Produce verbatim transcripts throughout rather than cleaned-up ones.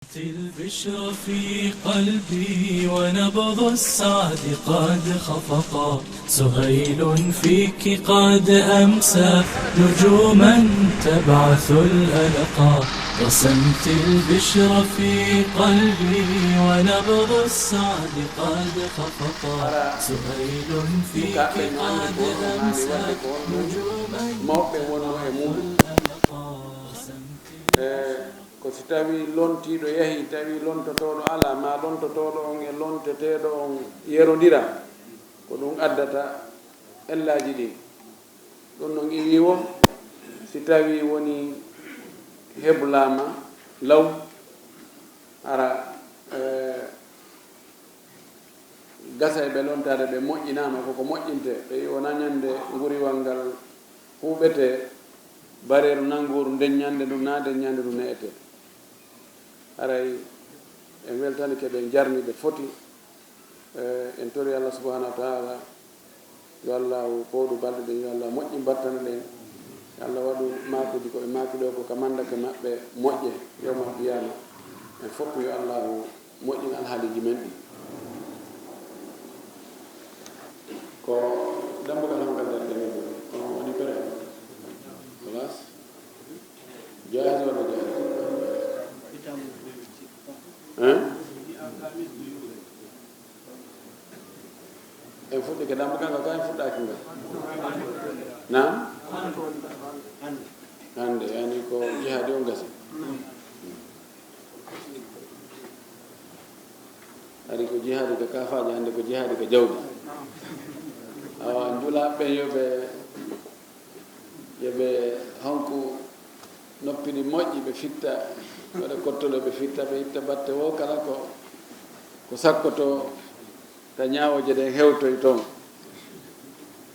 البشرى في قلبي ونبض السعد قد خفقا. سهيل فيك قد أمسى نجوما تبعث الألقا. رسمت البشرى في قلبي ونبض السعد قد خفقا. سهيل فيك قد أمسى نجوما تبعث الألقا. Ko si tawii lontiiɗo yahii, tawi lontotooɗo alaa, maa lontotooɗo on e lonteteeɗo on yerondira, ko ɗum addata ellaaji ɗin. Ɗum noon iwii wo, si tawii wonii heblaama law, hara, eh, gasa e ɓe lontaade, ɓe moƴƴinaama, koko moƴƴintee, ɓe wona ñande nguriwal ngal huuɓetee, bareeru nannguuru nden ñande ndun, naa nden ñande ndun ne'etee. Haray en weltanike ɓe, en jarni ɓe foti. Eh, en tori Allah subhanahu wa ta'ala, yo Allahu pooɗu balɗe ɗen, yo Allah moƴƴin battane ɗen, yo Allah waɗu maakuuji ko ɓe maaki ɗoo ko ka mandake maɓɓe moƴƴe, yawmal qiyaama. En fof yo Allahu moƴƴin alhaaliiji men ɗin. Ko dambugal hongal nder ɗen woni? On woni pere? Khalas? Jaahiz walla jaahiz? Hein? En fuɗɗike dambugal ngal, ka en fuɗɗaaki ngal? Naam? Hannde, yani ko jihaadi on gasi. Ari ko jihaadi ka kaafaaje, hannde ko jihaadi ka jawdi. Awa, njulaaɓe ɓen yo ɓe, yo ɓe honku noppi ɗi moƴƴi, ɓe fitta, waɗa kottole, ɓe fitta, ɓe itta batte wo kala ko, ko sakkotoo, ta ñaawooje ɗen hewtoy toon.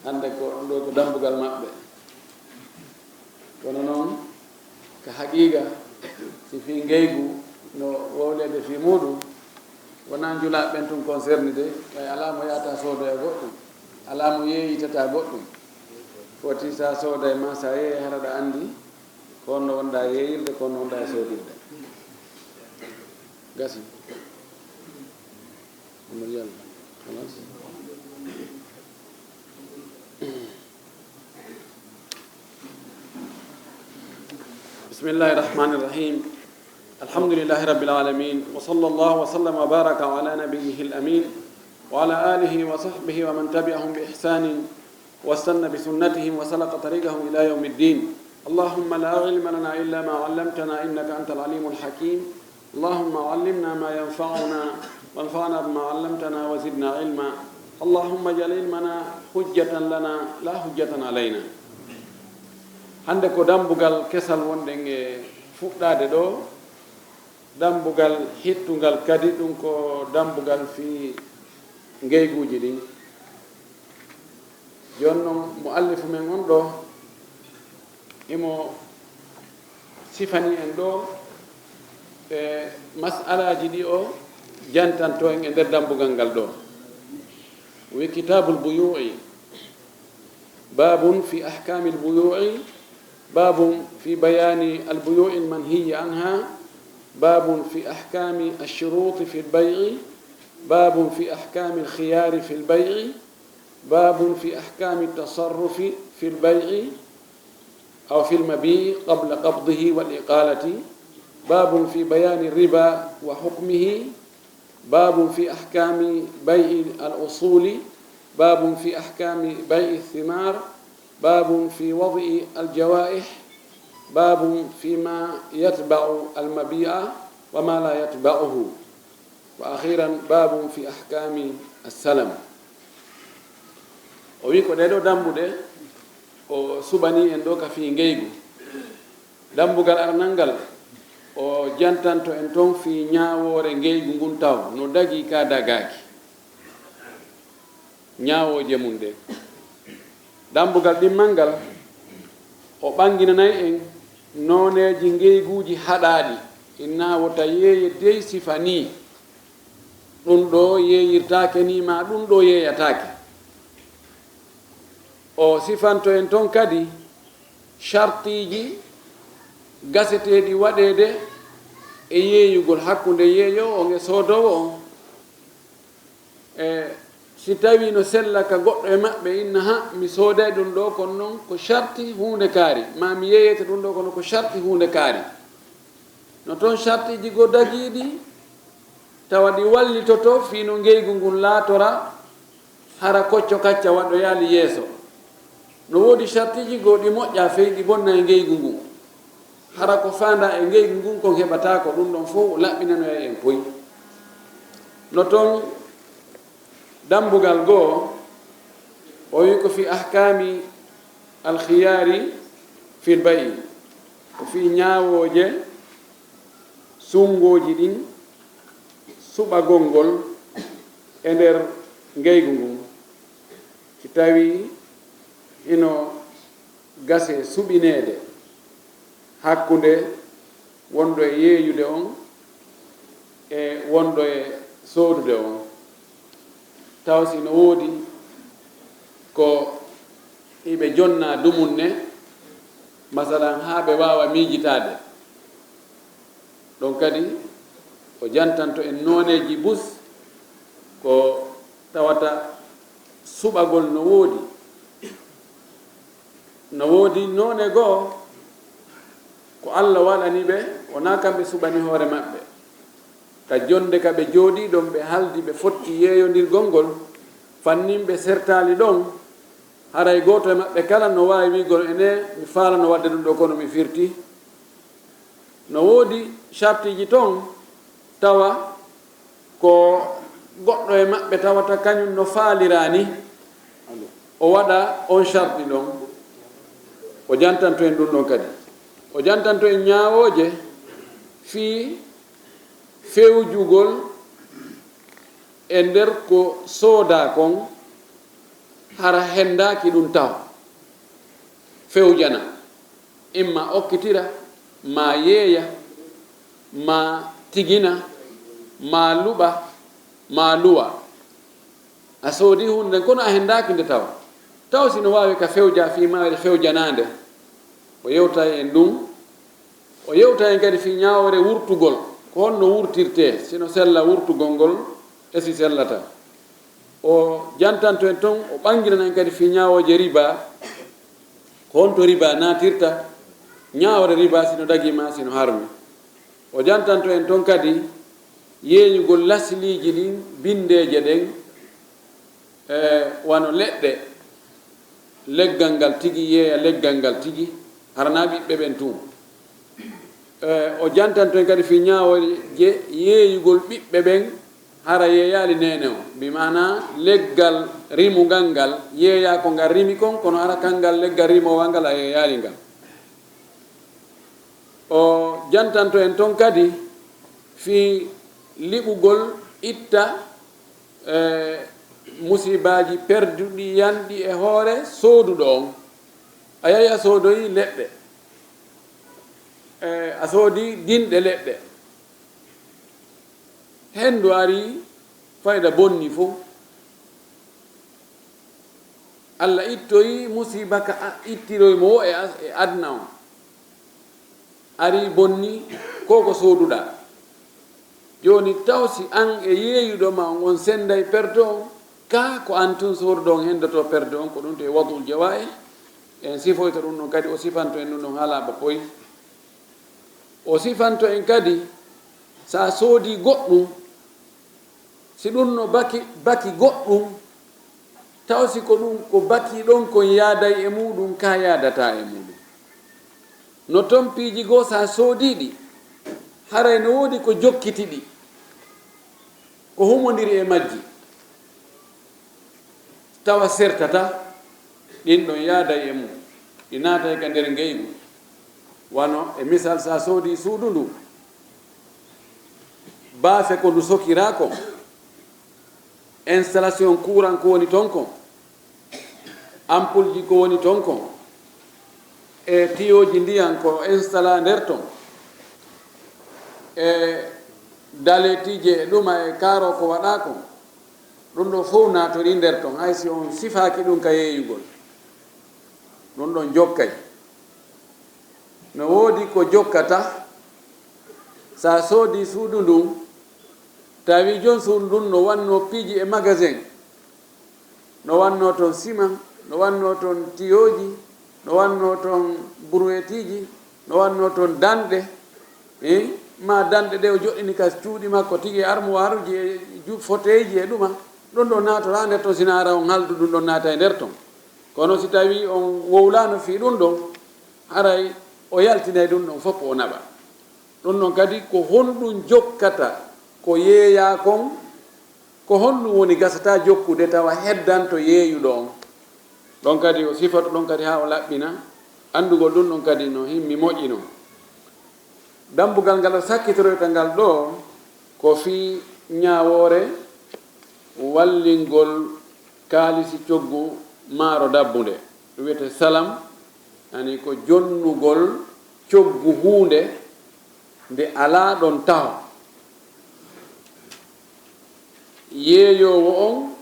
Hannde ko ɗum ɗoo ko dambugal maɓɓe. Kono noon, ka haqiiqa, si fii ngeygu no wowleede fii muuɗum, wonaa njulaaɓe ɓen tun concerné de, ɓay alaa mo yahata soodoya goɗɗum, alaa mo yeeyitata goɗɗum. Foti sa sooday maa sa yeeyay, hara ɗa anndi ko honno wonɗaa yeeyirde, ko honno wonɗaa soodirde. Gasi. Omo yalla. Khalas. بسم الله الرحمن الرحيم. الحمد لله رب العالمين، وصلى الله وسلم وبارك على نبيه الأمين، وعلى آله وصحبه ومن تبعهم بإحسان واستن بسنتهم وسلك طريقهم إلى يوم الدين. اللهم لا علم لنا إلا ما علمتنا إنك أنت العليم الحكيم. اللهم علمنا ما ينفعنا وانفعنا بما علمتنا وزدنا علما. اللهم اجعل علمنا حجة لنا لا حجة علينا. Hannde ko dambugal kesal wonɗen e fuɗɗaade ɗoo, dambugal hittungal kadi, ɗum ko dambugal fii ngeyguuji ɗin. Jooni non, muallifu men on ɗoo, imo sifani en ɗoo e mas'alaaji ɗi o jantanto en e nder dambugal ngal ɗoo. Wi kitaabul buyuu'i, باب في أحكام البيوع، باب في بيان البيوع المنهي عنها، باب في أحكام الشروط في البيع، باب في أحكام الخيار في البيع، باب في أحكام التصرف في البيع أو في المبيع قبل قبضه والإقالة، باب في بيان الربا وحكمه، باب في أحكام بيع الأصول، باب في أحكام بيع الثمار، باب في وضع الجوائح، باب فيما يتبع المبيع وما لا يتبعه، وأخيرا باب في أحكام السلم. O wi ko ɗee ɗoo dambuɗe o suɓanii en ɗoo ka fii ngeygu. Dambugal arnal ngal, o jantanto en ton fii ñaawoore ngeygu ngun taw, no dagii kaa dagaaki. Ñaawooje mun ɗen. Dambugal ɗimmal ngal, o ɓanginanay en nooneeji ngeyguuji haɗaaɗi, inna wota yeeye dey sifa nii, ɗum ɗoo yeeyirtaake nii, maa ɗum ɗoo yeeyataake. O sifanto en ton kadi shartiiji gaseteeɗi waɗeede e yeeyugol hakkunde yeeyoowo on e soodoowo on. E si tawii no sella ka goɗɗo e maɓɓe, inna ha mi sooday ɗum ɗoo, kono noon ko sarti huunde kaari, maa mi yeeyete ɗum ɗoo, kono ko sarti huunde kaari. No toon sartiiji goo dagiiɗi, tawa ɗi wallitoto fii no ngeygu ngun laatora, hara kocco kacca waɗoyaali yeeso. No woodi sartiiji goo ɗi moƴƴaa fey, ɗi bonna e ngeygu ngun. Hara ko faandaa e ngeygu ngun kon heɓataako, ɗum ɗon fow o laɓɓinanoyay en poy. No toon dambugal goo, o wi'i ko fii ahkaami alkhiyaari fil bay'i, ko fii ñaawooje suungooji ɗin, suɓagol ngol e nder ngeygu ngun. Si tawii hino gasee suɓineede hakkunde wonɗo e yeeyude on e wonɗo e soodude on, tawa si no woodi ko hiɓe jonnaa dumunne, masalan, haa ɓe waawa miijitaade. Ɗon kadi, o jantanto en nooneeji bus ko tawata suɓagol no woodi. No woodi noone goo ko Alla waɗani ɓe, wonaa kamɓe suɓani hoore maɓɓe. Ka jonnde ka ɓe jooɗii ɗon, ɓe haldi, ɓe fotti yeeyondirgol ngol, fannin ɓe sertaali ɗon, haray gooto e maɓɓe kala no waawi wi'ugol, "Enee, mi faalano waɗde ɗum ɗoo, kono mi firti." No woodi sartiiji ton, tawa ko goɗɗo e maɓɓe tawata kañum no faaliraani, o waɗa on sarti ɗon, o jantanto en ɗum ɗon kadi. O jantanto en ñaawooje fii fewjugol e nder ko soodaa kon, hara henndaaki ɗum taho, fewjana. Imma okkitira, maa yeeya, maa tigina, maa luɓa, maa luwa. A soodii huunde nden, kono a henndaaki nde tawa. Taw si no waawi ka fewjaa fii mayre fewjanaande. O yewtay en ɗum. O yewtay en kadi fii ñaawoore wurtugol. Ko honno wurtirtee? Si no sella wurtugol ngol, e si sellataa? O jantanto en ton, o ɓanngirana en kadi fii ñaawooje riba. Ko honto riba naatirta? Ñaawoore riba si no dagii maa si no harmi. O jantanto en ton kadi yeeyugol lasliiji ɗin, binndeeje ɗen, e wano leɗɗe, leggal ngal tigi yeeya leggal ngal tigi, hara naa ɓiɓɓe ɓen tun. E o jantanto en kadi fii ñaawooje yeeyugol ɓiɓɓe ɓen, hara yeeyaali neene on, bi maanaa leggal rimungal ngal yeeyaa ko ngal rimi kon, kono hara kangal leggal rimowal ngal a yeeyaali ngal. O jantanto en ton kadi fii liɓugol, itta, e, musiibaaji perduɗi yanɗi e hoore sooduɗo on. A yahi a soodoyi leɗɗe, e, a soodi dinɗe leɗɗe. Henndu arii, fayda bonni fow. Alla ittoyi musiiba ka a-, ittiroy mo o e as-, e aduna on. Arii bonni ko ko sooduɗaa. Jooni taw si an e yeeyuɗo ma on, on sennday perte on, kaa ko an tun sooduɗo on henndotoo perte on, ko ɗum to e Wad'ul Jawaa'i, en sifoyta ɗum ɗon kadi, o sifanto en ɗum ɗon haalaa ba poy. O sifanto en kadi, si a soodii goɗɗum, si ɗum no baki, baki goɗɗum, taw si ko ɗum ko bakii ɗon kon yaaday e muuɗum, kaa yaadataa e muuɗum. No ton piiji goo, si a soodii ɗi, haray no woodi ko jokkiti ɗi, ko humondiri e majji, tawa sertataa, ɗin ɗon yaaday e mum, ɗi naatay ka nder ngeygu. Wano e misal, si a soodii suudu ndu, baafe ko ndu sokiraa kon, installation courant ko woni ton kon, ampoule ji ko woni ton kon, e tiyoji ndiyan ko installaa nder ton, e daleetije e ɗuma e kaaroo ko waɗaa kon, ɗum ɗoo fow naatorii nder ton, hay si on sifaaki ɗum ka yeeyugol. Ɗum ɗon jokkay. No woodi ko jokkataa, So a soodii suudu ndun, tawi jon suudu ndun no wannoo piiji e magasin, no wannoo ton siman, no wannoo ton tiyooji, no wannoo ton burwetiiji, no wannoo ton danɗe, eh, maa danɗe ɗe o joɗɗini ka cuuɗi makko tigi e armuwaaruuji e ju-, foteeji e ɗuma, ɗun ɗon naatoraa nder ton, si naara on haldu ɗun ɗon naata e nder ton. Kono si tawii on wowlaano fii ɗun ɗon, haray o yaltinay ɗun ɗon fof o naɓa. Ɗun ɗon kadi ko honɗun jokkata ko yeeyaa kon? Ko honɗun woni gasata jokkude tawa heddanto yeeyuɗo on? Ɗon kadi o sifatu ɗon kadi haa o laɓɓina. Anndugol ɗun ɗon kadi no himmi moƴƴi non. Dambugal ngal o sakkitoroyta ngal ɗoo ko fii ñaawoore wallingol kaalisi coggu maaro dabbunde. Ɗun wi'etee salam, yani ko jonnugol coggu huunde nde alaa ɗon taho. Yeeyoowo on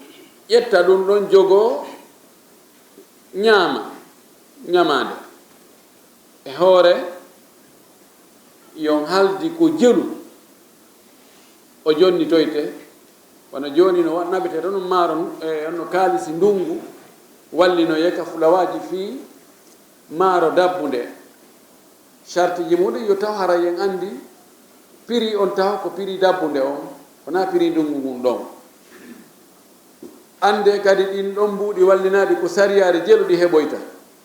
ƴetta ɗun ɗon jogoo ñaama, ñamaande. E hoore, yon haldi ko jelu o jonnitoyte, wano jooni no wa-, naɓetee ɗon maaro, e, no kaalisi ndungu, wallinoyee ka fulawaaji fii maaro dabbunde. Sartiji muɗum yo taw hara yen anndi piri on taho ko piri dabbunde on, wonaa piri ndungu ngun ɗon. Anndee kadi ɗin ɗon mbuuɗi wallinaaɗi ko sariyaare jelu ɗi heɓoyta,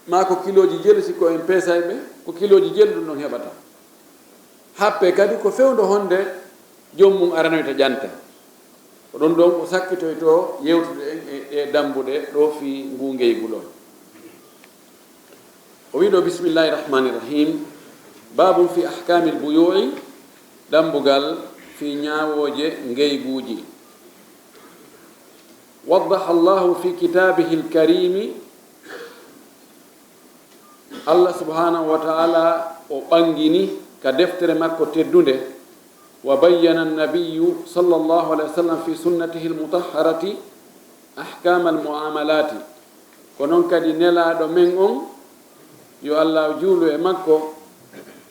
maa ko kilooji jelu, si ko en peesay ɓe, ko kilooji jelu ɗun ɗon heɓata. Happee kadi ko fewndo honde joom mun aranoyta ƴanta. Ko ɗun ɗon o sakkitoytoo yewtude en e ɗee dambuɗe ɗoo fii nguu ngeygu ɗoo. O wi'i ɗoo, bismillahi rahmani rahim, babun fi ahkamil buyu'i, dambugal fii ñaawooje ngeyguuji. Waddaha Allahu fi kitabihil karimi, Allah subhanahu wa ta'ala o ɓangini ka deftere makko teddunde, wa bayyana annabiyyu sallallahu alayhi wa sallam fi sunnatihil mutahharati ahkamal muamalati. Ko non kadi Nelaaɗo men on, yo Allah juulu e makko,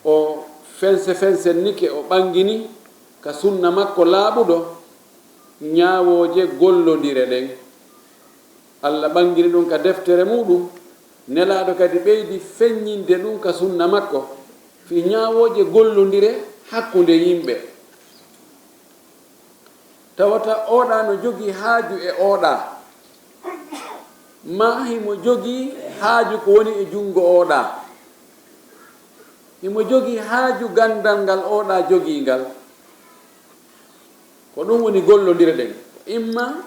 o fense fensennike, o ɓangini ka sunna makko laaɓuɗo ñaawooje gollondire ɗen. Allah ɓangini ɗun ka deftere muɗum, Nelaaɗo kadi ɓeydi feññinde ɗun ka sunna makko, fii ñaawooje gollondire hakkunde yimɓe. Tawata ooɗa no jogii haaju e ooɗa, maa himo jogii haaju ko woni e junngo ooɗa, himo jogii haaju ganndal ngal ooɗa jogii ngal. Ko ɗun woni gollondire ɗen. Imma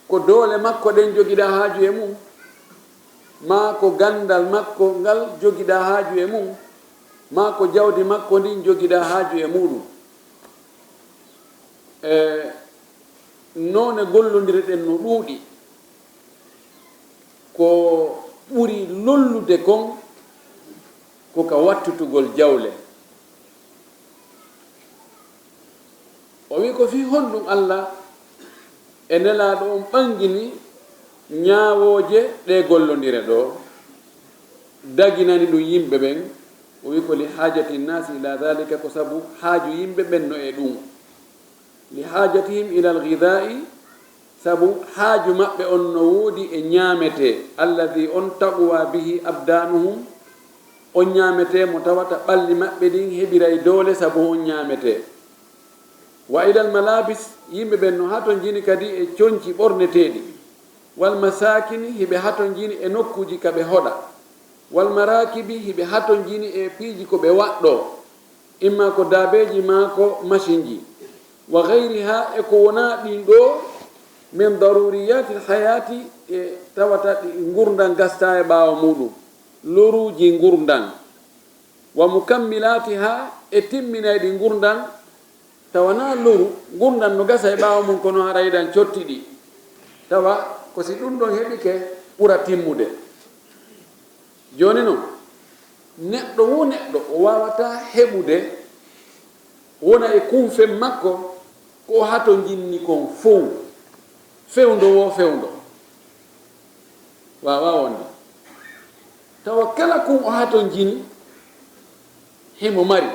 ko doole makko ɗen jogiɗaa haaju e mun, maa ko ganndal makko ngal jogiɗaa haaju e mun, maa ko jawdi makko ndin jogiɗaa haaju e muɗum. E noone gollondire ɗen no ɗuuɗi, ko ɓuri lollude kon ko ka wattutugol jawle. O wi'i, ko fii honɗum Allah e Nelaaɗo on ɓangini ñaawooje ɗe gollondire ɗoo, daginani ɗum yimɓe ɓen? O wi'i, ko li haajati nnaasi ila daalika, ko sabu haaju yimɓe ɓen no e ɗum. Li haajatihim ilal ghidaa'i, sabu haaju maɓɓe on no woodi e ñaametee, alladhi on taqwa bihi abdaanuhum, on ñaametee mo tawata ɓalli maɓɓe ɗin heɓiray doole sabu on ñaametee. Wa ilal malaabis, yimɓe ɓen no hatonjini kadi e conci ɓorneteeɗi. Wal masaakini, hiɓe hatonjini e nokkuuji ka ɓe hoɗa. Wal maraakibi, hiɓe hatonjini e piiji ko ɓe waɗɗoo, imma ko daabeeji maa ko masinji. Wa gayriha, e ko wonaa ɗin ɗoo, min daruriyatil hayaati, e tawata ɗi ngurndan gastaa e ɓaawo muuɗum, loruuji ngurndan. Wa mukammilaatiha, e timminayɗi ngurndan, tawa naa loru ngurndan no gasa e ɓaawo mum, kono hara idan cotti ɗi. Tawa ko si ɗum ɗon heɓike ɓura timmude. Jooni non, neɗɗo wo neɗɗo, o waawataa heɓude wona e kumfen makko ko o hatonjinni kon fow, fewndo wo fewndo. Waawaa wonde. Tawa kala kun o hatonjini, himo mari.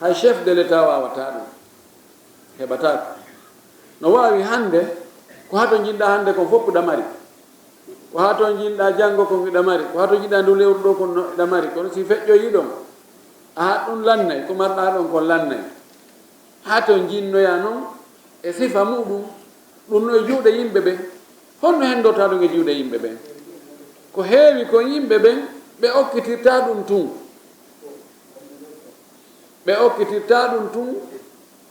Hay chef de l'État waawataa ɗum, heɓataa ko. No waawi hannde, ko haa to njiɗ-ɗaa hannde kon fof ɗa mari, ko haa to njiɗ-ɗaa janngo kon ɗa mari, ko haa to njiɗ-ɗaa ndu lewru ɗo kon no ɗa mari, kono si feƴƴoyii ɗon, a haɗ ɗum lannay, ko marɗaa ɗon kon lannay. Haa to njiɗnoyaa non e sifa muɗum, ɗum no e juuɗe yimɓe ɓen. Honno hendotaa ɗum e juuɗe yimɓe ɓen? Ko heewi kon yimɓe ɓen, ɓe okkitirtaa ɗum tun. Ɓe okkitirtaa ɗum tun,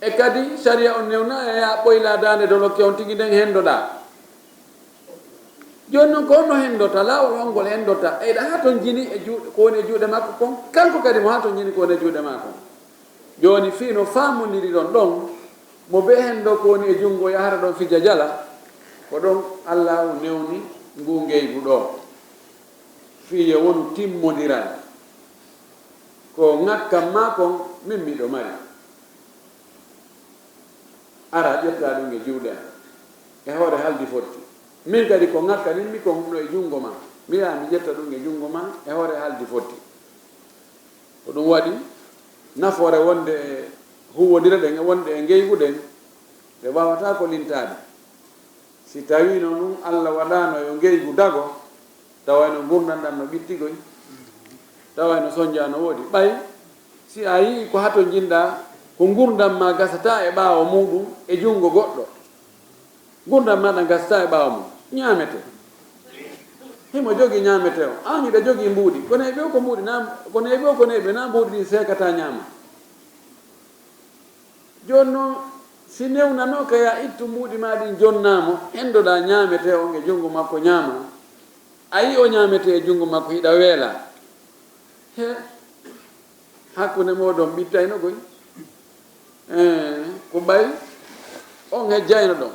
e kadi sariya on newna e yaa ɓoyla daande dolokke on tigi nden hendoɗaa. Jooni non, ko honno hendota? Laawol hongol hendota? Eyɗa haa to njini e juuɗe, ko woni e juuɗe makko kon, kanko kadi mo haa to njini ko woni e juuɗe makko. Jooni fii no faamondiri ɗon ɗon, mo bee hendo ko woni e junngo yahata ɗon fija jala, ko ɗon Allaahu newni ngu ngeygu ɗoo. Fii yo wonu timmondiral. Ko ŋakkam maa kon, min miɗo mari. Ara ƴetta ɗum e juuɗe am. E hoore haldi fotti. Min kadi ko ŋakkanin mi kon no e junngo maa. Mi yaha mi ƴetta ɗum e junngo maa e hoore haldi fotti. Ko ɗum waɗi nafoore wonde e huuwondire ɗen e wonde e ngeygu ɗen, ɗe waawataa ko lintaade. Si tawiino ɗum Alla waɗaano yo ngeygu dago, tawayno ngurndan ɗan no ɓittigoy, tawayno sonja no woodi. Ɓay si a yi'i ko haa to njiɗ-ɗaa, ko ngurndan maa gasataa e ɓaawo muuɗum e junngo goɗɗo, ngurndan maa ɗan gasataa e ɓaawo mum, ñaamete. Himo jogii ñaamete o, aan hiɗa jogii mbuuɗi. Ko neeɓi o ko mbuuɗi, naa, ko neeɓi o ko neeɓi, naa mbuuɗi ɗin seekataa ñaama. Jooni non, si newnanooka, yaa ittu mbuuɗi maa ɗin, jonnaa mo, hendoɗaa ñaametee on e junngo makko, ñaamaa. A yi'i o ñaametee e junngo makko, hiɗa weelaa. He, hakkunde mooɗon ɓittayno koy. Ee, ko ɓay on hejjayno ɗon.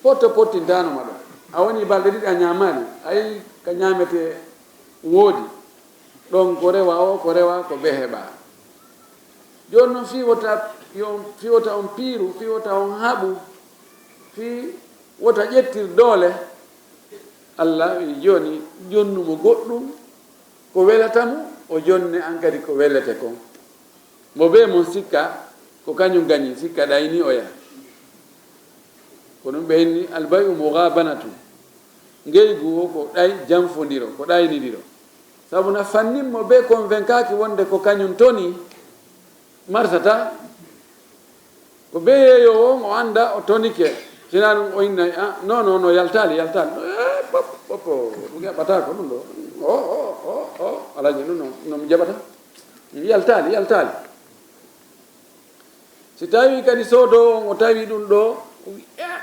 Potto pottintaano ma ɗon. A wonii balɗe ɗiɗi a ñaamaali. A yi'i ka ñaametee woodi. Ɗon ko rewa o, ko rewa ko bee heɓaa. Jooni non fii wota yo, fii wota on piiru, fii wota on haɓu, fii wota ƴettir doole. Alla wi'i jooni jonnu mo goɗɗum ko welata mo, o jonne an kadi ko welete kon. Mo bee mon sikka ko kañum gañi, sikka ɗayni oya. Ko ɗum ɓe inni albay'u mughabanatun. Ngeygu o ko ɗay janfondiro, ko ɗaynidiro. Sabu na fannin mo bee convaincaaki wonde ko kañum toni, marsataa. Ko bee yeeyoowo on o annda o tonike. Sinaa ɗum o innay, ah, non, non, non, yaltaali, yaltaali. Eh, pop, pop, pop, ɗum heɓataa ko ɗum ɗo. O, o, o, o, alaaji ɗum no, no mi jaɓata. Yaltaali, yaltaali. Si tawii kadi soodoowo on o tawi ɗum ɗo, o wi'i, eh,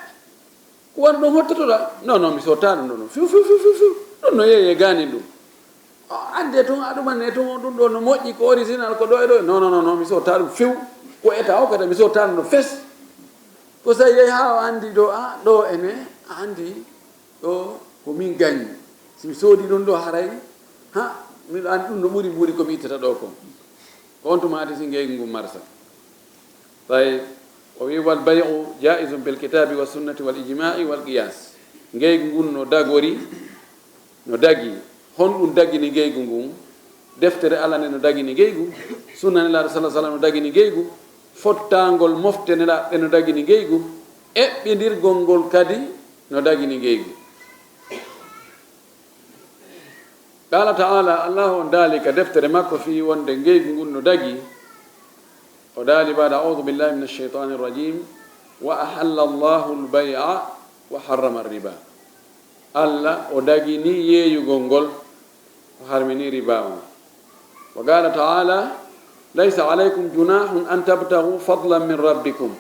ko wano ɗum hottotoɗaa? Non, non, mi sottaano ɗum ɗo. Fiw, fiw, fiw, fiw, fiw. Ɗum no yeeyee gaanin ɗum. O anndi e tun, a ɗuman e tun, ɗum ɗo no moƴƴi, ko original, ko ɗo e ɗo. Non, non, non, non, mi sottaano ɗum fiw. Ko eta o kadi, mi sottaano ɗum fes. Ko sa yehi haa o anndi ɗo, a, ɗo ene, a anndi ɗo ko min gañi. Si mi soodi ɗum ɗo haray, ha, miɗo anndi ɗum no ɓuri, ɓuri ko mi ittata ɗo kon. Ko on tuma adi si ngeygu ngun marsa. Tawi o wi, "Wal bay'u jaizun bil kitabi was sunnati wal ijma'i wal qiyas." Ngeygu ngun no dagori, no dagi. Honɗum dagini ngeygu ngun? Deftere Alla nde no dagini ngeygu, sunna Nelaaɗo sallallahu alaihi wasallam no dagini ngeygu, fottangol mofte Nelaaɗo ɗe no dagini ngeygu, eɓɓindirgol ngol kadi no dagini ngeygu. Qala ta'ala, Allahu on daali ka deftere makko fii wonde ngeygu ngun no dagi. O daali baada, "A'udhu billahi minash shaitanir rajim. Wa ahalla Allahu al-bay'a wa harrama ar-riba." Alla o dagini yeeyugol ngol, o harmini riba on. Wa qala ta'ala, "Laysa alaykum junahun an tabtaghu fadlan min rabbikum."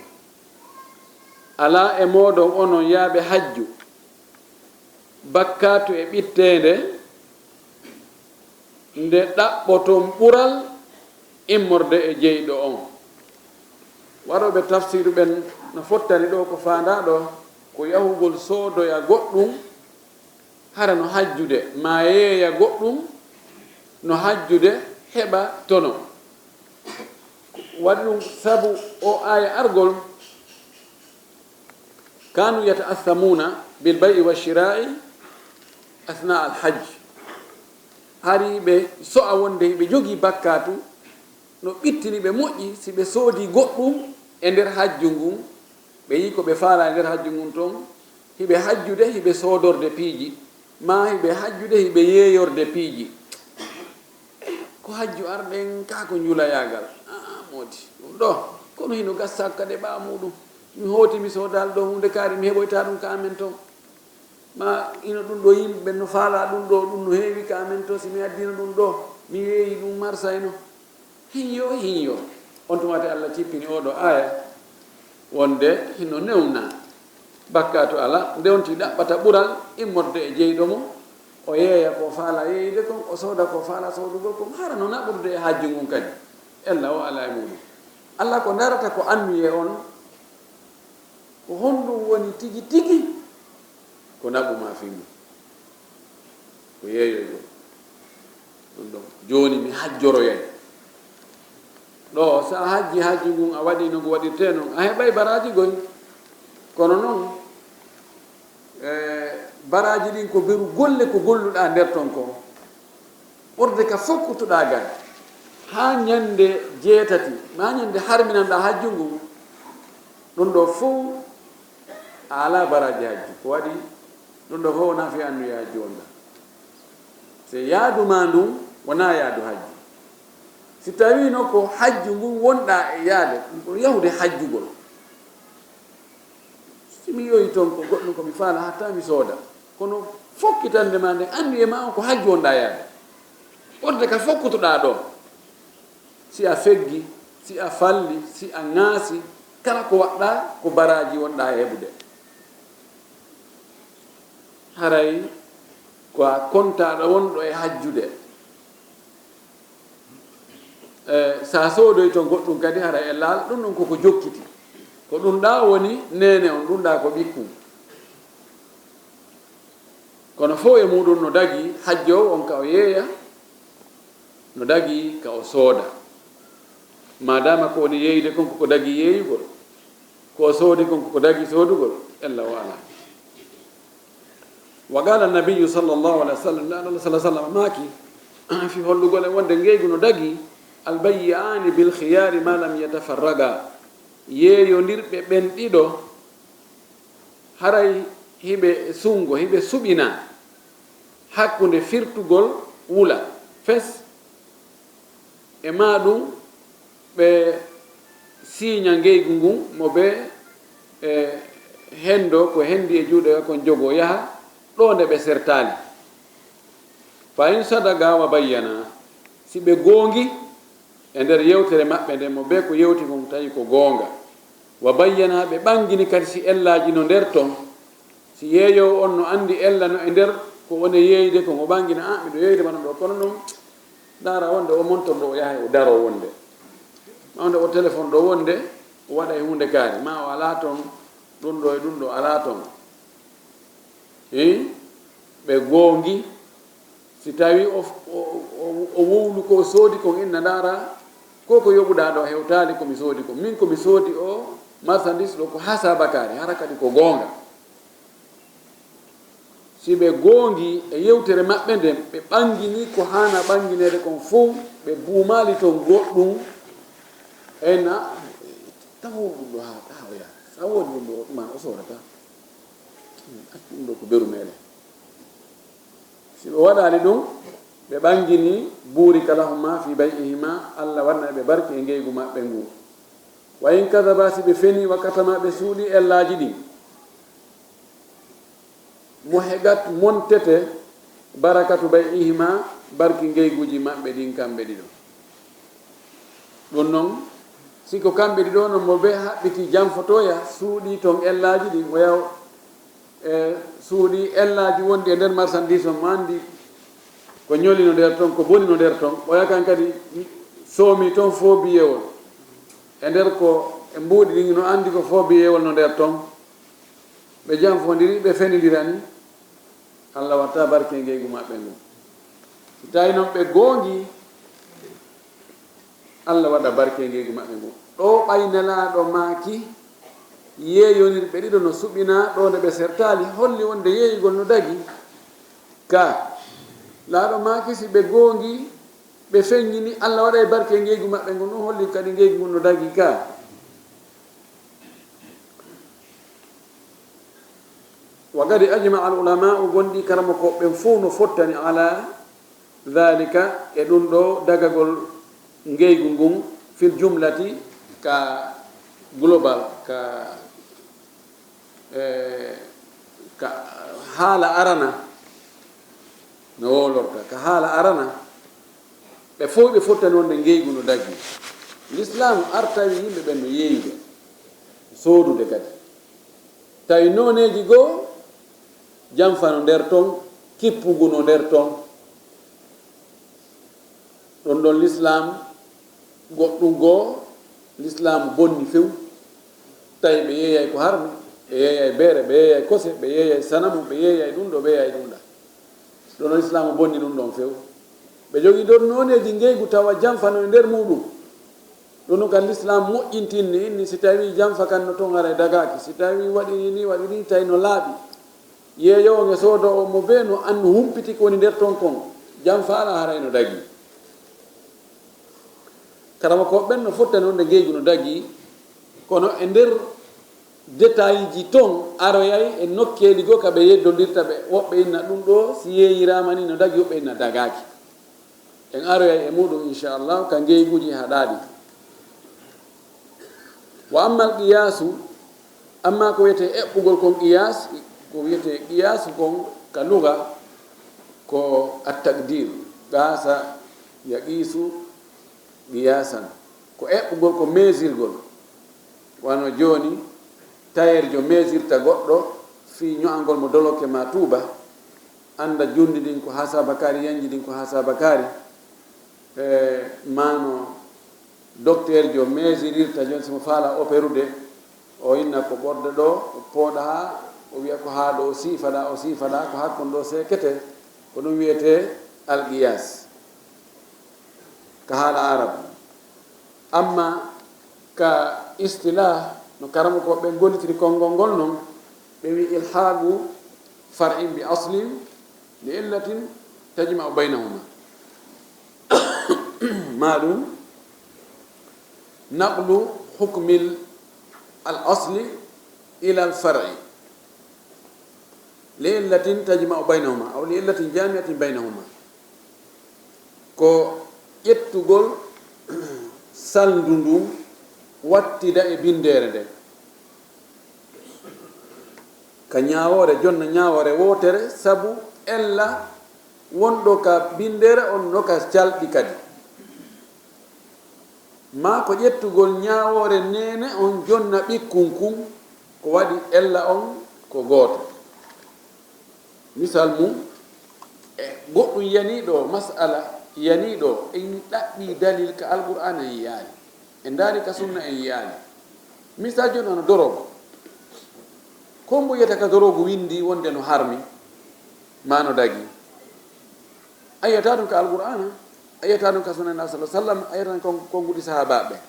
Alaa e mooɗon onon yaaɓe hajju, bakkaatu e ɓitteende nde ɗaɓɓoton ɓural immorde e jeyɗo on. Waɗooɓe tafsiiru ɓen no fottani ɗoo ko faandaa ɗoo ko yahugol soodoya goɗɗum, hara no hajjude, maa yeeya goɗɗum no hajjude heɓa tono. Waɗi ɗum sabu o aaya argol, "Kanu yata'athamuna bil bay'i wa shira'i athna al hajj." Hari ɓe so'a wonde ɓe jogii bakkaatu No ɓittini ɓe moƴƴi si ɓe soodi goɗɗum e nder hajju ngun, ɓe yii ko ɓe faalaa e nder hajju ngun ton, hiɓe hajjude, hiɓe soodorde piiji, maa hiɓe hajjude, hiɓe yeeyorde piiji. Ko hajju arɗen kaa ko njulayaagal? Aa, moodi ɗum ɗoo, kono hino gasa kadi e ɓaawo muuɗum. Mi hooti, mi soodaali ɗoo huunde kaari, mi heɓoytaa ɗum ka amen ton. Ma ino ɗum ɗoo yimɓe ɓen no faalaa ɗum ɗoo, ɗum no heewi ka amen ton, si mi addino ɗum ɗoo, mi yeeyi ɗum marsayno. Hinyo, hinyo. On tuma tee Alla cippini oo ɗoo aaya wonde hino newna. Bakkaatu alaa, nde on tigi ɗaɓɓata ɓural immorde e jeyɗo mo, o yeeya ko faalaa yeeyude kon, o sooda ko faalaa soodugol kon, hara no naɓurude e hajju ngun kadi. Ella o alaa e muuɗum. Alla ko darata ko anniyee on, ko honɗum woni tigi tigi ko naɓu maa fii mun? Ko yeeyoygol. Ɗum ɗon. Jooni mi hajjoroyay. Ɗoo, so a hajji hajju ngun, a waɗii no ngu waɗirtee non, a heɓay baraaji goy. Kono non, e, baraaji ɗin ko beru golle ko golluɗaa nder ton kon. Ɓurde ka fokkutuɗaa gaa, haa ñannde jeetati, maa ñannde harminanɗaa hajju ngun, ɗum ɗoo fow a alaa baraaji hajju. Ko waɗi ɗum ɗoo fow wonaa fii annuye hajju wonɗaa. Se yaadu maa ndun wonaa yaadu hajju. Si tawiino ko hajju ngun wonɗaa e yaade, ɗum ko yahude hajjugol. Si mi yeeyi ton ko goɗɗum ko mi faalaa hatta mi sooda. Kono fokkitande maa nden, anndiyee maa on ko hajju wonɗaa yaade. Ɓurde ka fokkutuɗaa ɗoo. Si a feggi, si a falli, si a ŋaasi, kala ko waɗɗaa ko baraaji wonɗaa e heɓude. Haray ko a kontaaɗo wonɗo e hajjude. E, so a soodoyto goɗɗum kadi, hara e laal, ɗum ɗum koko jokkiti. Ko ɗum ɗaa woni neene on, ɗum ɗaa ko ɓikkun. Kono fow e muuɗum no dagii, hajjoowo on ka o yeeya, no dagii ka o sooda. Maadaama ko woni yeeyude kon koko dagii yeeyugol, ko o soodi kon koko dagii soodugol, ella o alaa. Wa qala Nabiyyu sallallahu alaihi wasallam, Nulaaɗo sallallahu alaihi wasallam maaki, fii hollugol en wonde ngeygu no dagii, "Al-bayyi'aani bil-khiyaari maa lam yatafarragaa." Yeeyondirɓe ɓen ɗiɗo, haray hiɓe sunngo, hiɓe suɓinaa hakkunde firtugol wula fes, e maa ɗum ɓe siiña ngeygu ngun, mo ɓe, e, henndoo ko henndi e juuɗe kon jogoo yaha ɗo nde ɓe sertaali. Fa in sadaqa wa bayyana, si ɓe goongi e nder yewtere maɓɓe nden, mo ɓe ko yewti kon tawi ko goonga. Wa bayyana, ɓe ɓangini kadi si ellaaji no nder ton, si yeeyoowo on no anndi ella no e nder ko woni yeeyde kon, o ɓangina, "Ah, miɗo yeeyde ma ɗum ɗo, kono ɗum ndaara wonde o montor ɗo o yahay o daroo wonde, ma wonde o téléphone ɗo wonde o waɗa e huunde kaari, ma o alaa ton, ɗum ɗo e ɗum ɗo alaa ton." Hii? Ɓe goongi. Si tawi o, o, o, o wowlu ko o soodi kon, inna ndaara, ko ko yoɓuɗaa ɗo hewtaali ko mi soodi kon. Min ko mi soodi o marchandise ɗo ko hasabakaari, hara kadi ko goonga. Si ɓe goongi e yewtere maɓɓe nden, ɓe ɓangini ko haana ɓangineede kon fow, ɓe buumaali ton goɗɗum, enna, tawo ɗum ɗo haa, haa o yaha. Sa woodi ɗum ɗo, ɗum o soodata. Hmm, accu ɗum ɗo ko beru meɗen. Si ɓe waɗaali ɗum, ɓe ɓangini, "Buurika lahuma fi bay'ihima," Alla waɗana ɓe barke e ngeygu maɓɓe ngu. "Wa in kadaba," si ɓe feni, "wa katama," ɓe suuɗi ellaaji ɗin, "muhiqat," montete, "barakatu bay'ihima," barki ngeyguuji maɓɓe ɗin kamɓe ɗiɗo. Ɗum non, si ko kamɓe ɗiɗo non mo ɓe haɓɓiti janfotoya, suuɗi ton ellaaji ɗin, o yaw, e, suuɗi ellaaji wonɗi e nder marchandise on, mo anndi ko ñoli no nder ton, ko boni no nder ton, o yakan kadi soomi ton foobiyewol. E nder ko e mbuuɗi ɗin no anndi ko foobiyewol no nder ton. Ɓe janfondiri, ɓe fenindira ni. Alla watta barke e ngeygu maɓɓe ngun. Si tawi non ɓe goongi, Alla waɗa barke e ngeygu maɓɓe ngun. Ɗo ɓay Nelaaɗo maaki, yeeyonirɓe ɗiɗo no suɓinaa, ɗo nde ɓe sertaali, holli wonde yeeyugol no dagi. Ka, Laaɗo maaki, si ɓe goongi, Ɓe feññini, Allah waɗay barke ngeygu maɓɓe ngun, ɗum holli kadi ngeygu ngun no dagi ka. Wa qad ajma'a al-ulama'u, gonɗi karamokooɓe ɓen fow no fottani, ala dhalika, e ɗum ɗo dagagol ngeygu ngun, fil jumlati, ka global, ka, eh, ka haala arana, no wowlorta, ka haala arana, ɓe fow ɓe fottani wonde ngeygu no dagi. Lislaamu artawi yimɓe ɓen no yeeyude, soodude kadi. Tawi nooneeji goo, janfa no nder ton, kippugu no nder ton. Ɗon ɗon lislaam goɗɗum goo, lislaam bonni few. Tawi ɓe yeeyay ko harmi, ɓe yeeyay beere, ɓe yeeyay kose, ɓe yeeyay sanamu, ɓe yeeyay ɗum ɗo, ɓe yeeyay ɗum ɗa. Ɗon ɗon lislaamu bonni ɗum ɗon few. Ɓe jogii ɗon nooneeji ngeygu tawa janfa no e nder muuɗum. Ɗum ɗum kan lislaam moƴƴintinni, inni si tawii janfa kan no ton haray dagaaki, si tawii waɗi ni, waɗi ni, tawi no laaɓi. Yeeyoowo e soodoowo mo bee no annu humpiti ko woni nder ton kon, janfa alaa haray no dagi. Karamokooɓe ɓen no fottani wonde ngeygu no dagi, kono e nder détail ji ton aroyay e nokkeeli goo ka ɓe yeddondirta ɓe, woɓɓe inna ɗum ɗo si yeeyiraama ni no dagi, woɓɓe inna dagaaki. En aroyay e muuɗum, inchallah, ka ngeyguuji haɗaaɗi. Wa ammal qiyaasu, amma ko wiyetee eɓɓugol kon qiyaas, ko wiyetee qiyaasu kon ka luga, ko at-taqdir, qaasa yaqiisu qiyaasan, ko eɓɓugol, ko meesirgol. Wano jooni, tayeerjo meesirta goɗɗo fii ño'angol mo doloke maa tuuba, annda junndi ndin ko haa saabakaari, yanji ndin ko haa saabakaari, e, maa no dokteerjo meesirirta jooni, si mo faala operude, o inna ko ɓorde ɗo, o pooɗa haa, o wi'a ko haa ɗo, o siifa ɗa, o siifa ɗa, ko haa kon ɗo seekete, ko ɗum wiyetee alqiyaas ka haala Arab. Amma ka istilah, no karamokooɓe ɓen gollitiri konngol ngol non, ɓe wi'i ilhaaqu far'in bi aslin li illatin tajma'u baynahuma. Maa ɗum naqlu hukmil al asli ila al far'i. Li illatin tajma'u baynahuma, aw li illatin jami'atin baynahuma. Ko ƴettugol salndu ndun wattida e binndeere nden. Ka ñaawoore, jonna ñaawoore wootere, sabu ella wonɗo ka binndeere on no ka calɗi kadi. Maa ko ƴettugol ñaawoore neene on jonna ɓikkun kun, ko waɗi ella on ko gooto. Misal mum, e goɗɗum yanii ɗo, mas'ala yanii ɗo, en ɗaɓɓii dalil ka Alqur'aana en yi'aali, en ndaari ka sunna en yi'aali. Misal jooni hono dorogu. Ko mbo yi'ata ka dorogu winndi wonde no harmi, maa no dagi? A yi'ataa ɗum ka Alqur'aana, a yi'ataa ɗum ka sunna Naabi sallallaahu alayhi wa sallam, a yi'ataa ɗum kon, konnguɗi sahaabaaɓe ɓen.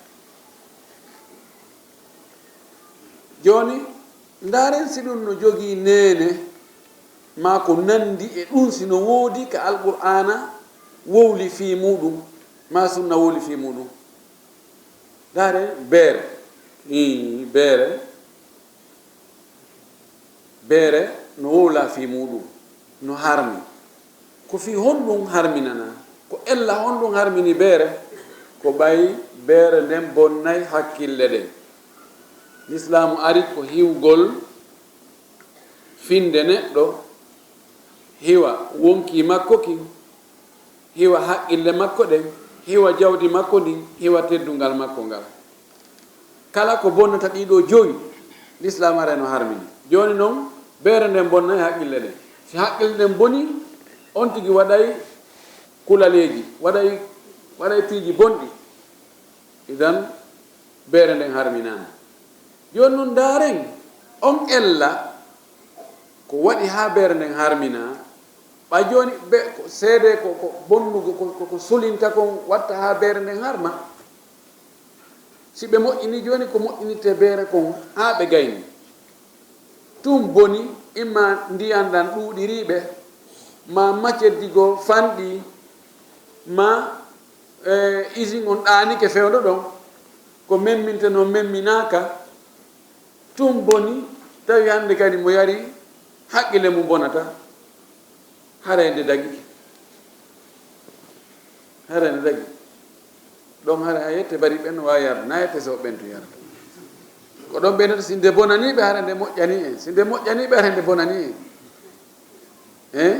Jooni, ndaaren si ɗum no jogii neene, maa ko nanndi e ɗum, si no woodi ka Alqur'aana wowli fii muuɗum, maa sunna wowli fii muuɗum. Ndaaren beere, ii, beere, beere no wowlaa fii muuɗum, no harmi. Ko fii honɗum harminanaa? Ko ella honɗum harmini beere? Ko ɓay beere nden bonnay hakkille ɗen. Lislaamu ari ko hiwgol finnde neɗɗo, hiwa wonkii makko kin, hiwa haqqille makko ɗen, hiwa jawdi makko ndin, hiwa teddungal makko ngal. Kala ko bonnata ɗii ɗoo jowi, Lislaam aray no harmini. Jooni non, beere nden bonnay haqqille ɗen. Si haqqille ɗen bonii, on tigi waɗay kulaleeji, waɗay, waɗay piiji bonɗi. Idan, beere nden harminaama. Jooni non, ndaaren on ella ko waɗi haa beere nden harminaa. Ɓay jooni, be, ko seedee ko, ko bonnugo, ko, ko, ko sulinta kon watta haa beere nden harma. Si ɓe moƴƴini jooni, ko moƴƴinittee beere kon haa ɓe gayni. Tun boni, imma ndiyan ɗan ɗuuɗirii ɓe, maa maceddi goo fanɗii, maa E, usine on ɗaanike fewndo ɗon, ko memmintenoo memminaaka, tun boni, tawi hannde kadi mo yari, haqqille mum bonata. Haray nde dagi. Haray nde dagi. Ɗon haray a yette bari ɓen no waawi yarde, na yette so ɓen tun yarata. Ko ɗon ɓeynata, si nde bonanii ɓe, haray nde moƴƴanii en. Si nde moƴƴanii ɓe, haray nde bonanii en. Eh?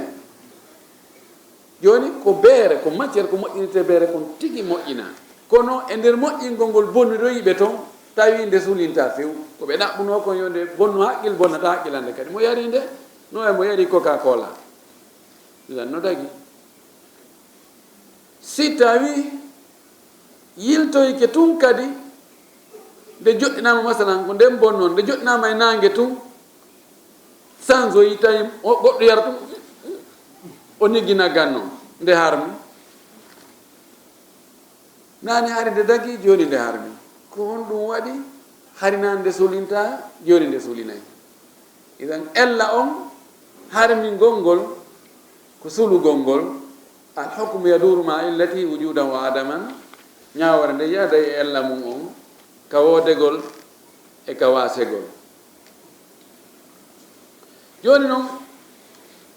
Jooni ko beere, ko matière ko moƴƴinirtee beere kon tigi moƴƴinaa. Kono e nder moƴƴingol ngol bonniroyi ɓe ton, tawi nde sulintaa few. Ko ɓe ɗaɓɓunoo kon yo nde bonnu haqqil, bonnata haqqilande kadi. Mo yari nde, no e mo yari Coca-Cola. Idan no dagi. Si tawi yiltoyke tun kadi, nde joɗɗinaama, masalan, ko nden bonnon, nde joɗɗinaama e naange tun, sansoyi tawi o goɗɗo yara tun, o niggi naggan non, nde harmi. Naane hari nde dagi, jooni nde harmi. Ko honɗum waɗi? Hari naane nde solintaa, jooni nde solinay. Idan ella on harmingol ngol ko sulugol ngol. Al hukmu yaduru ma illati wujudan wa adaman. Ñaawoore nde yaada e ella mum on, ka woodegol e ka waasegol. Jooni non,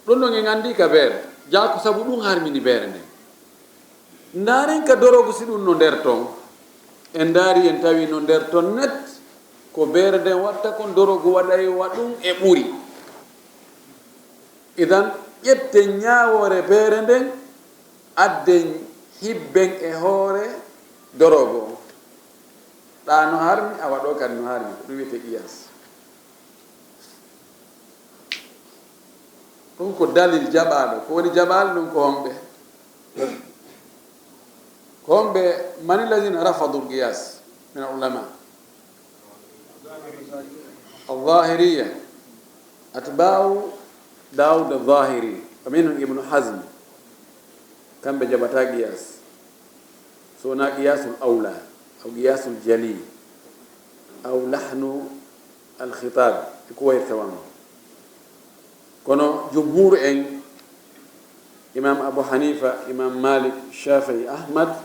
ɗum ɗon en anndi ka beere. Jaa ko sabu ɗum harmini beere nden. Ndaaren ka dorogu, si ɗum no nder ton. En ndaari, en tawi no nder ton net, ko beere nden watta kon, dorogu waɗay wa ɗum e ɓuri. Idan, ƴetten ñaawoore beere nden, adden hibben e hoore dorogu on. Ɗaa no harmi, awa ɗoo kadi no harmi, ko ɗum wiyetee qiyaas. Ɗum ko dalil jaɓaaɗo. Ko woni jaɓaaɗo ɗum ko homɓe? Ko homɓe, mani alladhina rafadu al-qiyas min al-ulama? Al-Zahiriyya, atba'u Dawud al-Zahiri, wa minhum Ibn Hazm. Kamɓe jaɓata qiyas. So wonaa qiyasul awla, aw qiyasul jali, aw lahnu al-khitab, e ko wayi tawam. Kono jumhur en, Imam Abu Hanifa, Imam Malik, Shafi'i, Ahmad,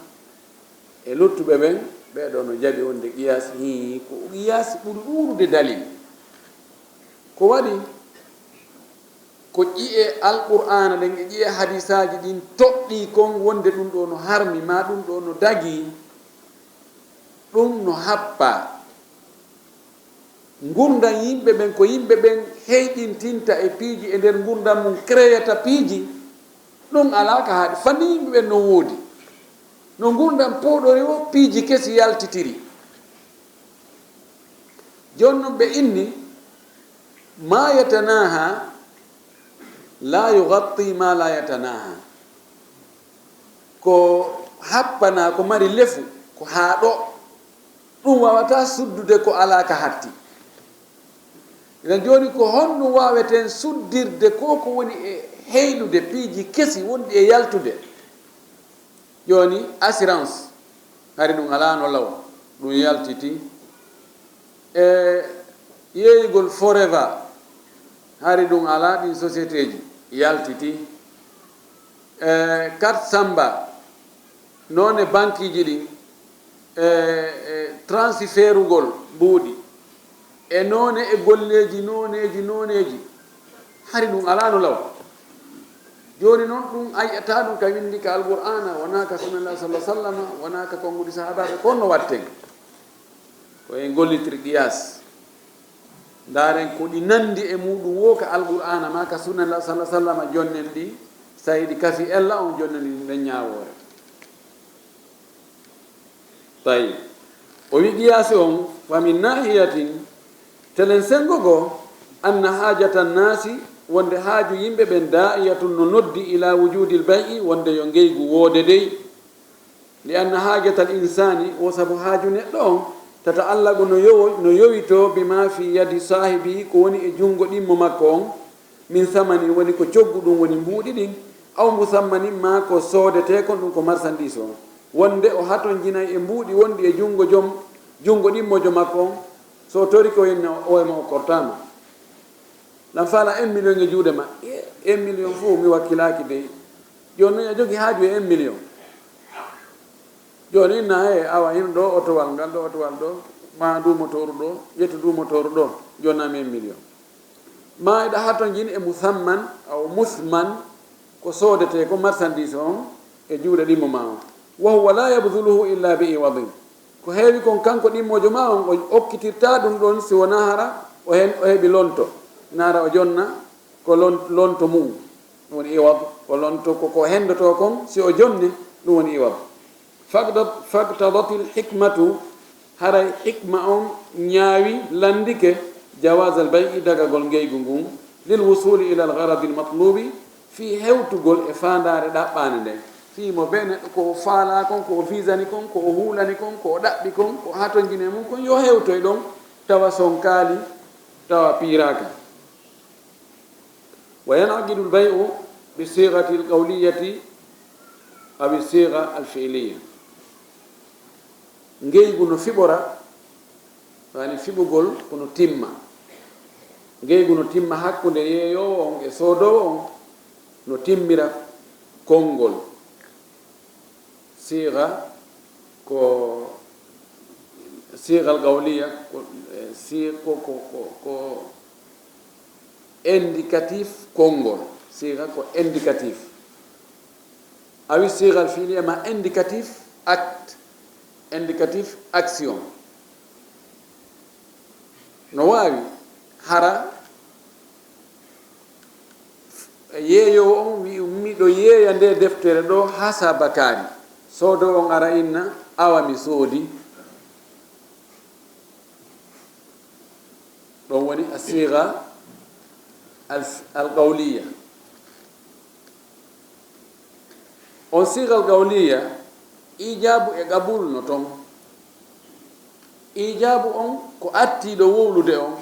e luttuɓe ɓen, ɓee ɗoo no jaɓi wonde qiyaas, hii, ko qiyaas ɓuri ɗuuɗude dalil. Ko waɗi? Ko ƴi'e Alqur'aana ɗen e ƴi'e hadiisaaji ɗin toɗɗii kon wonde ɗum ɗoo no harmi, maa ɗum ɗoo no dagii, ɗum no happa. Ngurndan yimɓe ɓen, ko yimɓe ɓen heyɗintinta e piiji e nder ngurndan mum, créata piiji, ɗum alaa ka haaɗi. Fanni yimɓe ɓen no woodi. No ngurndan pooɗori woo, piiji kesi yaltitiri. Jooni non ɓe inni, ma yatanaha la yughatti ma la yatanaha. Ko happanaa, ko mari lefu, ko haaɗo. Ɗum waawataa suddude ko alaa ka hatti. Ina jooni, ko honɗum waaweten suddirde ko ko woni e heylude piiji kesi wonɗi e yaltude? Jooni, assurance, hari ɗum alaa no law, ɗum yaltiti. E yeeyugol Forever, hari ɗum alaa, ɗin sociétéeji yaltiti. E carte Samba, noone bankiiji ɗin, e, e transferugol mbuuɗi, e noone e golleeji nooneeji nooneeji, hari ɗum alaa no law. Jooni non, ɗum a yi'ataa ɗum ka winndi ka Alqur'aana, wonaa ka Sunnallah sallallahu alaihi wasallam, wonaa ka konguɗi sahaabaaɓe, ko honno waɗten? Ko en gollitiri qiyaas. Ndaaren ko ɗi nanndi e muuɗum woo ka Alqur'aana maa ka Sunnallah sallallahu alaihi wasallam, jonnen ɗi, so ɗi kafi ella on, jonnen ɗi nden ñaawoore. Tawi o wi qiyaasi on, wa min nahiyatin, telen senngo goo, anna haajata naasi, wonde haaju yimɓe ɓen, daa'iyatun, no noddi, ila wujudil bay'i, wonde yo ngeygu woode dey. Li anna haajata al insaani, wo sabu haaju neɗɗo on, tata'allaqu, no yowo-, no yowitoo, bima fi yadi saahibihi, ko woni e junngo ɗimmo makko on, min samani, woni ko coggu ɗum, woni mbuuɗi ɗin, aw musammanin, maa ko soodetee kon, ɗum ko marsandiis on, wonde o hatonjinay e mbuuɗi wonɗi e junngo jom, junngo ɗimmojo makko on, so o torike o, yenna o e ma o kortaama. Lan faala un million e juuɗe ma, e, un million fof mi wakkilaaki dey. Jooni non a jogii haaju e un million. Jooni na e awa hino ɗo otowal ngal, ɗo otowal ɗo, ma ndu motooru ɗo, ƴettu ndu motooru ɗo, jonna mi en million. Ma eɗa hatonjini e musamman, aw musman, ko soodetee ko marchandise on e juuɗe ɗimmo ma on. Wa huwa la yabdhuluhu illa bi iwadin. Ko heewi kon kanko ɗimmoojo ma on, o okkitirta ɗum ɗon si wonaa hara o hen, o heɓi lonto. Naara o jonna ko lon-, lonto mu'un. Ɗum woni iwad. Ko lonto ko, ko hendoto kon, si o jonni, ɗum woni iwad. Faqdat-, faqtadatil hikmatu, haray hikma on ñaawi, landike, jawazal bay'i, dagagol ngeygu ngun, lil wusuli ilal gharadil matlubi, fii hewtugol e faandaare ɗaɓɓaande nden. Fii mo bee neɗɗo ko o faalaa kon, ko o visani kon, ko o huulani kon, ko o ɗaɓɓi kon, ko o hatonjini e mun kon, yo hewtoy ɗon, tawa sonkaali, tawa piiraaka. Wa yan'aqidul bay'u bi sighati al qawliyati aw bi sigha al fi'liya. Ngeygu no fiɓora, yani fiɓugol ko no timma. Ngeygu no timma hakkunde yeeyoowo on e soodoowo on, no timmira konngol. Siga ko, siga al qawliya ko, eh, si-, ko, ko, ko, ko indicatif konngol. Siga ko indicatif. Awi siga al fi'liya ma indicatif acte, indicatif action. No waawi hara yeeyoowo on wi'i, "Miɗo yeeya nde deftere ɗo haa saabakaari." Soodoowo on ara inna, "Awa mi soodi." Ɗon woni asiga al, al qawliya. On sigal qawliya, iijaabu e qabul no ton. Iijaabu on ko attiiɗo wowlude on.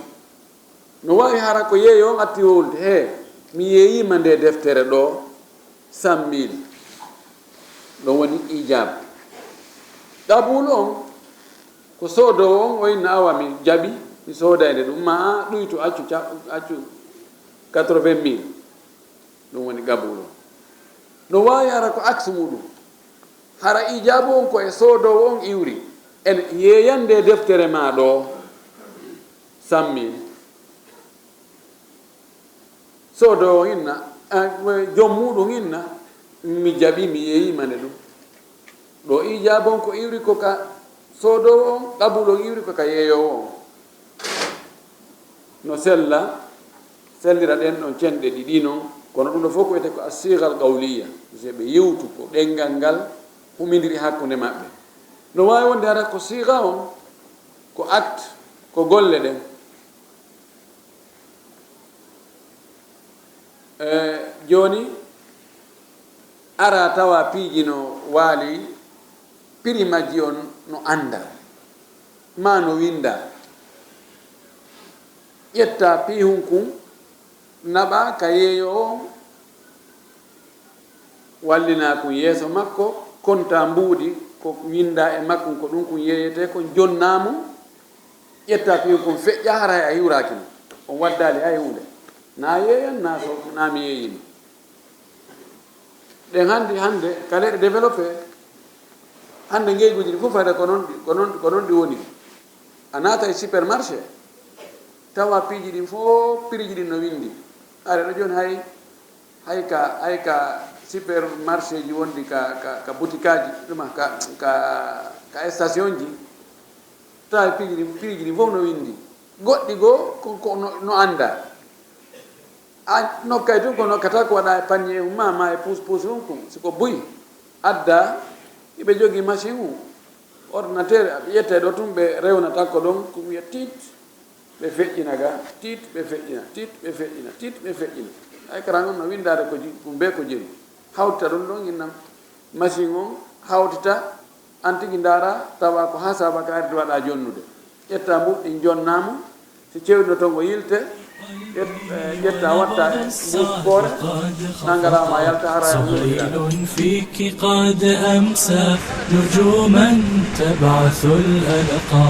No waawi hara ko yeeyo on atti wowlude, "He, mi yeeyiima nde deftere ɗo, cent mille." Ɗon woni iijaabu. Qabul on ko soodoowo on o inna, "Awa mi jaɓi, mi sooday nde ɗum, ma a ɗuytu accu ca-, accu quatre-vingt mille." Ɗum woni qabul on. No waawi hara ko aksu muɗum. Hara iijaabu on ko e soodoowo on iwri. En yeeyande deftere ma ɗo, cent mille. Soodoowo on inna, eh, joom muɗum inna, "Mi jaɓi, mi yeeyiima nde ɗum." Ɗo iijaabu on ko iwri ko ka soodoowo on, qabul on iwri ko ka yeeyoowo on. No sella, sellira ɗen ɗon cenɗe ɗiɗi non, kono ɗum ɗo fof ko wiyetee ko as-sigal qawliya. Ɓe yewtu ko ɗenngal ngal humindiri hakkunde maɓɓe. No waawi wonde hara ko siga on, ko acte, ko golle ɗen. Eh, jooni, ara tawa piiji no waali, piri majji on no annda, ma no winnda. Ƴetta piihun kun, naɓa ka yeeyoowo on, wallina kun yeeso makko, konta mbuuɗi ko winnda e makkun, ko ɗum kun yeeyetee kon, jonna mo, ƴetta piihun kun feƴƴa, hara hay a hiwraaki mo, on waddaali hay huunde. Na yeeyan, na so, na mi yeeyini. Ɗen hannde, hannde, ka leyɗe développé, hannde ngeyguuji ɗi fof fayda ko noon ɗi, ko noon, ko noon ɗi woni. A naata e supermarché, tawa piiji ɗin fof, piriji ɗin no winndi. Are ɗo jooni hay, hay ka, hay ka supermarché ji wonɗi ka, ka, ka butikaaji, ɗuma ka, ka, ka station ji, tawa piiji ɗin, piriji ɗin fof no winndi. Goɗɗi goo ko, ko no, no annda. A nokkay tun ko nokkata ko waɗa e pañe mum ma, ma e puus puus mum kun. Si ko buy adda, iɓe jogii machine mum, ordinateur, aɓe ƴetta e ɗo tun, ɓe rewna takko ɗon, ko wiya tiit, ɓe feƴƴina ga, tiit, ɓe feƴƴina, tiit, ɓe feƴƴina, tiit, ɓe feƴƴina. Ay kara on no winndaade ko ji-, ko mbee ko jeni. Hawtita ɗum ɗon inna machine on, hawtita, an tigi ndaara, tawa ko haa saabakaari waɗa jonnude. Ƴetta mbuuɗi ɗin, jonna mo, si cewɗino ton o yilte, ƴet-, eh, ƴetta watta e mbuus poore, nangara ma yalta hara e صهيل فيك قد أمسى نجوما تبعث الألقى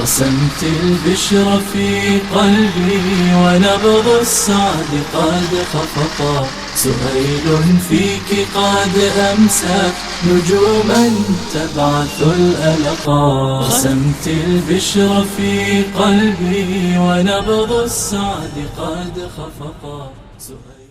رسمت البشرى في قلبي ونبض السعد قد خفقا. سهيل فيك قد أمسى نجوما تبعث الألقا. رسمت البشرى في قلبي ونبض السعد قد خفقا. سهيل